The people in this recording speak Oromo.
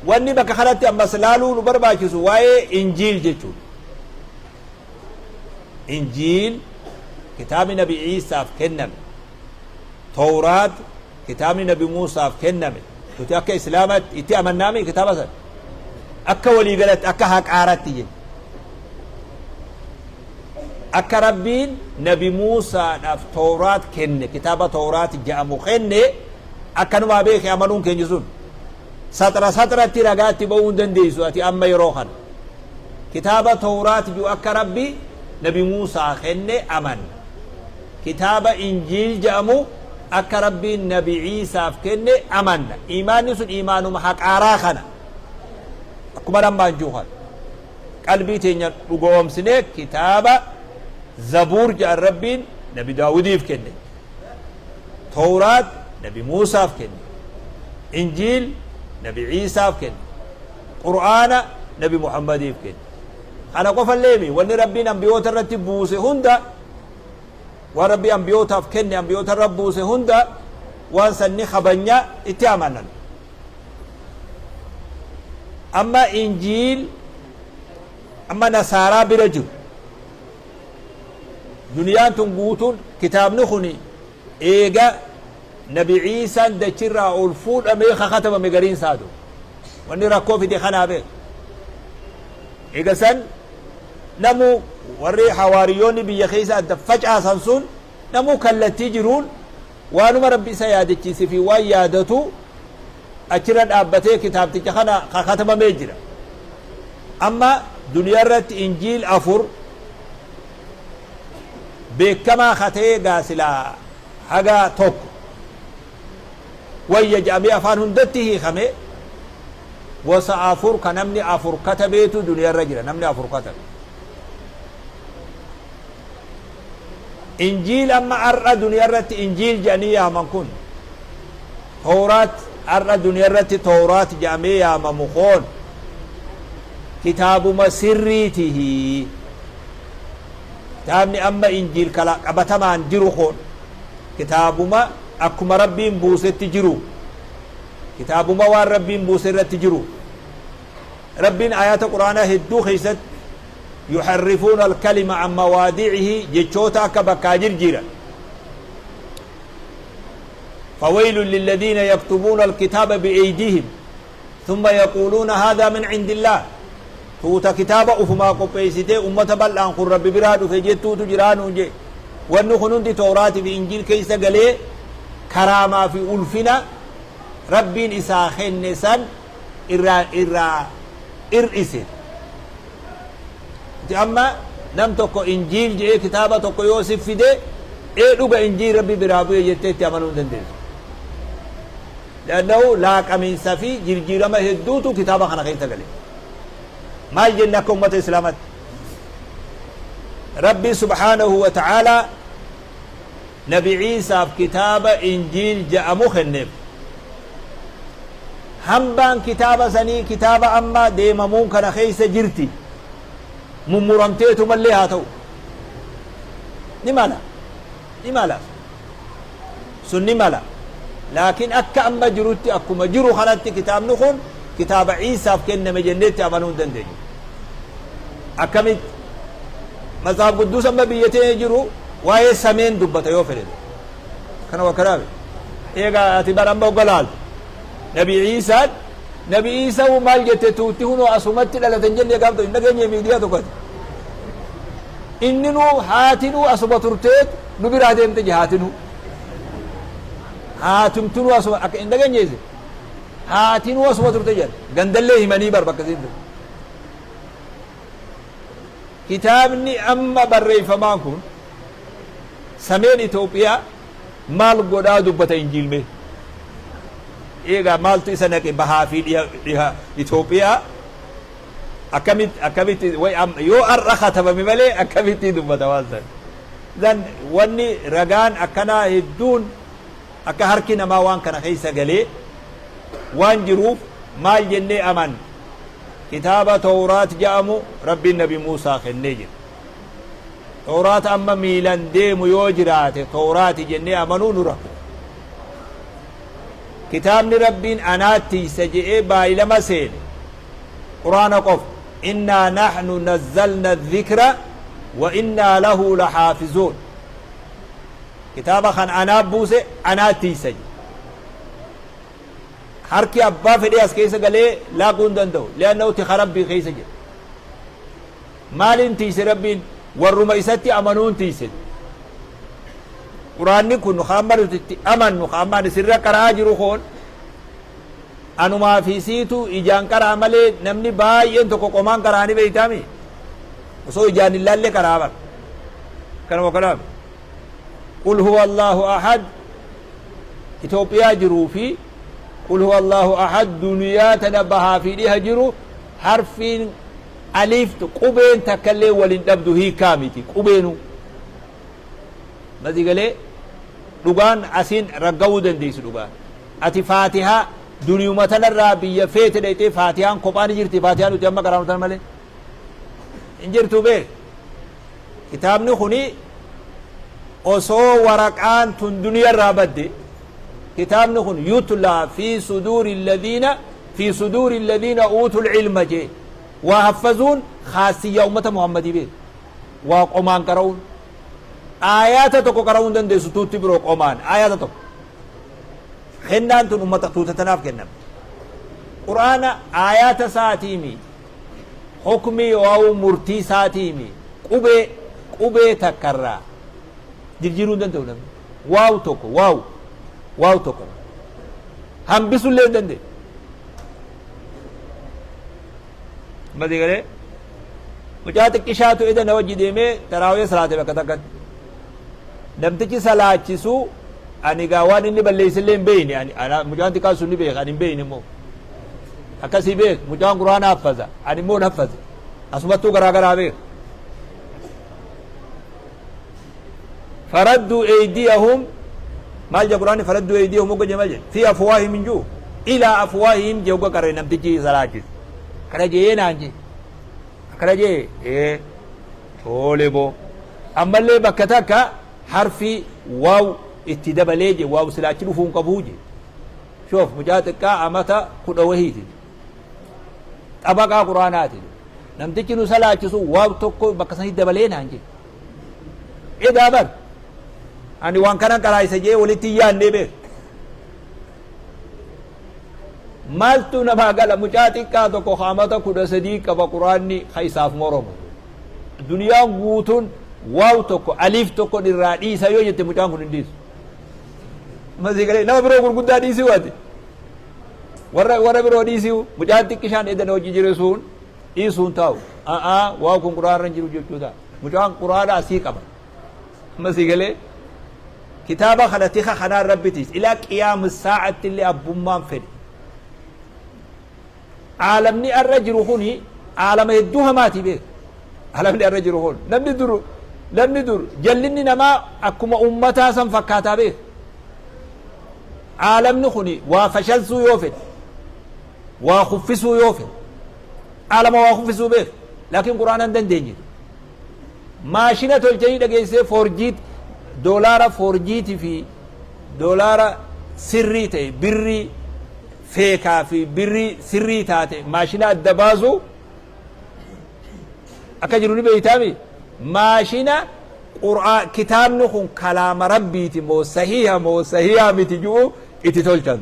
Wanni bakka kanatti ammas laaluu nu barbaachisu waa'ee Injiil jechuudha. Injiil kitaabni Nabi Iisaaf kenname, Towraat kitaabni Nabi Muusaaf kenname, nuti akka Islaamatti itti amannaami kitaaba sana. Akka waliigalatti akka haqaaratti jenna. Akka Rabbiin Nabi Muusaadhaaf Towraat kenne, kitaaba Towraat jedhamu kenne, akkanumaa beeki amanuun keenya sun. Saxra saxratti ragaa itti ba'uu hin dandeessu ati amma yeroo kana. Kitaaba Towraat ji'u akka Rabbi Nabi Muusaa kenne amanna. Kitaaba Injiil jedhamu akka Rabbiin Nabi Iisaaf kenne amanna. Iimaanni sun iimaanuma haqaaraa kana. Akkuma ammaan ji'u kana. Qalbii teenya dhugoomsinee kitaaba Zabuur jedhan Rabbiin Nabi Daawudiif kenne. Towraat Nabi Muusaaf kenne. Injiil Nabi Iisaaf kenne. Qur'aana Nabi Muhammadiif kenne. Kana qofalleemi, wanni Rabbiin ambiyoota irratti buuse hunda, waan Rabbi ambiyootaaf kenne, ambiyoota irra buuse hunda, waan san ni kabanya, itti amanan. Amma Injiil amma Nasaaraa bira jiru, duniyaan tun guutuun kitaabni kuni eega Nabi Iisaan dachirraa ol fuudhamee kakatabame gariin isaatu. Wanni rakkoo fide kanaa beek. Eega san namu warri hawaariyyoonni biyya keessa adda facaasan sun namuu kallattii jiruun waanuma Rabbi isa yaadachiise fi waan yaadatu achirra dhaabbatee kitaabticha kana kakatabamee jira. Amma duniyaa irratti Injiil afur beekamaa ka ta'ee gaa silaa haga tokko wayya jedhamee afaan hundatti hiikame, gosa afur ka namni afur katabeetu duniyaa irra jira. Namni afur katabe Injiil amma har'a duniyaa irratti Injiil jedhanii yaaman kun, Tooraat har'a duniyaa irratti Tooraat jedhamee yaamamu kun kitaabuma sirriitihi. Kitaabni amma Injiil kala qabatamaan jiru kun kitaabuma akkuma Rabbiin buusetti jiru, kitaabuma waan Rabbiin buuse irratti jiru. Rabbiin aayaata Qur'aanaa hedduu keessatti yuharrifuuna alkalima an mawaadi'ihi, jechoota akka bakkaa jirjiiran. Fawaylun lilladiina yaktubuuna alkitaaba bi'eydihim thumma yaquuluuna haadhaa min cindillaah. Tuuta kitaaba ufumaa qopheessitee ummata bal'aan kun Rabbi biraa dhufe jettuutu jiraa nuun jee. Wanni kun hundi Tooraati fi Injiil keessa galee karaamaa fi ulfina Rabbiin isaa kenne san irraa ir'ise. Nuti amma nam tokko Injiil je'ee kitaaba tokko yoo si fide, ee dhuga Injiil Rabbi biraa bu'e jettee itti amanuu hin dandeessu. Li'annahu laaqamiinsa fi jirjiirama hedduutu kitaaba kana keessa gale. Maal jenna akka ummata Islaamatti? Rabbi subhaanahu wa ta'aalaa Nabi Iisaaf kitaaba Injiil ja'amu kenneef. Hambaan kitaaba sanii kitaaba amma deemamuun kana keessa jirti. Mummuramteetumallee haa ta'u. Ni mala. Ni mala. Sun ni mala. Laakiin akka amma jirutti, akkuma jiru kanatti kitaabni kun kitaaba Iisaaf kenname jenneetti amanuu hin dandeenyu. Akkamitti? Matsaaf Qudduus amma biyya teenya jiru waa'ee sameen dubbata yoo fedhe. Kana wakkanaa miti. Eegaa ati bara amma hogga laaltu. Nabi Iisaan, Nabi Iisaa maal jette tuutti hunoo asumatti dhalate hin jenne gaaf hin dhageenye miidiyaa tokkotti. Inni nuu haatinuu asuma turteet nu biraa deemte je haatinuu. Haatumtinuu asuma akka hin dhageenye isin. Haatinuu asuma turte jedhan. Gandallee himanii bar bakka isiin turte. Kitaabni amma barreeffamaan kun sameen Itoophiyaa maal godhaa dubbata Injiil mee? Eegaa maaltu isa naqe bahaa fi dhiha Itoophiyaa akkamitti akkamitti yoo har'a katabame malee akkamitti dubbata waan san? Zan wanni ragaan akkanaa hedduun akka harki namaa waan kana keessa galee waan jiruuf maal jennee aman? Kitaaba Towraat ja'amu Rabbiin Nabi Muusaa kennee jira. Towraat amma miilan deemu yoo jiraate Towraati jennee amanuu nu rakko. Kitaabni Rabbiin anaa tiysa je'ee baay'ilama seene Qur'aana qofa. Innaa nahnu nazzalna dhikra wa innaa lahu lahaafizuun. Kitaaba kan anaa buuse, anaa tiysa jedhe. Harki abbaa fedhee as keessa galee laaquu hin danda'u. Li'annahu tika Rabbii keessa jira. Maaliin tiyse Rabbiin? Warruma isatti amanuun tiyse. Qur'aanni kun ka amma nuti itti amannu, ka amma ani sirra qara'aa jiru kun, anumaa fi siitu ijaan qara'a malee namni baay'een tokko qomaan qara'a ni beeytaami. Osoo ijaan hin laalle qara'a bara. Kanuma kanaaf. Qul huwa Allahu ahad Itoophiyaa jiruu fi Qul huwa Allahu ahad duniyaa tana bahaa fi dhiha jiru, harfiin aliif qubeen takkallee wal hin dhabdu, hiikaa miti qubeenuu. Masii galee dhugaan asiin ragga'uu dandeessu dhugaan. Ati Faatihaa duniyuma tanarraa biyya feete dhayxee Faatihaan kophaa ni jirti, Faatihaa nuti amma qaraanu tana malee hin jirtu beek. Kitaabni kuni osoo waraqaan tun duniyarraa badde, kitaabni kun yutlaa fi suduuri alladhiina fi suduuri alladhiina uutul ilma jee. Waa haffazuun khaassiyyaa ummata Muhammadii beek. Waa qomaan qara'uun aayaata tokko qara'uu hin dandeessu, tuutti biroo qomaan aayaata tokko. Kennaan tun ummata tuuta tanaaf kenname. Qur'aana aayaata isaatiimi, hukmii waa'uu murtii isaatiimi, qubee takkarraa jirjiiruu hin danda'u namni. Waaw tokko, waaw tokko hambisullee hin danda'u. Mati galee mucaa xiqqishaatu eda na wajji deemee taraawee salaate bakka takkatti. Namtichi salaachisu, ani gaa waan inni balleessillee hin beeyne, ani ana mucaan xiqqaan sun ni beeka, ani hin beeyne immoo. Akkasii beek, mucaan Qur'aana haffaza, ani immoo hin haffaze. Asumattuu garaa garaa beek. Faradduu eeydiyahum maal jedha Qur'aanni? Faradduu eeydiyahum hogga jedhe maal jedhe? Fi afwaahihim hin jiru, ilaa afwaahihim jee hogga qarre namtichi salaachisu. Akkana jee naan jee. Akkana jee ee toole boo. Ammallee bakka takka harfi waaw itti dabalee jee, waaw silaa achi dhufuu hin qabuu jee. Shoof, mucaa xiqqaa amata 10 wahiiti. Xabaqaa Qur'aanaati. Namtichi nu salaachisu waaw tokko bakka sanii dabalee naan jee. Edaa bar ani waan kanan qaraayisa jee walitti hin yaannee beek. Maaltu namaa gala, mucaa xiqqaa tokko ka amata 13 qaba Qur'aanni ka isaaf moromu. Duniyaan guutuun waaw tokko aliif tokko irraa dhiisa yoo jette, mucaan kun hin dhiisu. Masii galee nama biroo gurguddaa dhiisii waati. Warra biroo dhiisii, mucaan xiqqishaan edan hojii jiru sun dhiisuun taa'u. A'aa, waaw kun Qur'aanarra hin jiru jechuu ta'a. Mucaan Qur'aana asii qaba. Masii galee kitaaba kana tika kanaan Rabbitiis ilaa qiyaama saa'atti illee abbummaan fedhe. Aalamni arra jiru kuni aalama hedduu hamaati beek. Aalamni arra jiru kun namni dur jallinni namaa akkuma ummataa san fakkaataa beek. Aalamni kuni waa fashalsuu yoo fedhe, waa kuffisuu yoo fedhe, aalama waa kuffisuu beek. Laakiin Qur'aana hin dandeenye. Maashina tolchanii dhageessee forged doolaara forged fi doolaara sirrii ta'e, birrii feekaa fi birrii sirrii taate maashina adda baasu akka jiru ni beeytaami. Maashina kitaabni kun kalaama Rabbiiti moo, sahiha moo sahiha miti ji'u itti tolchan.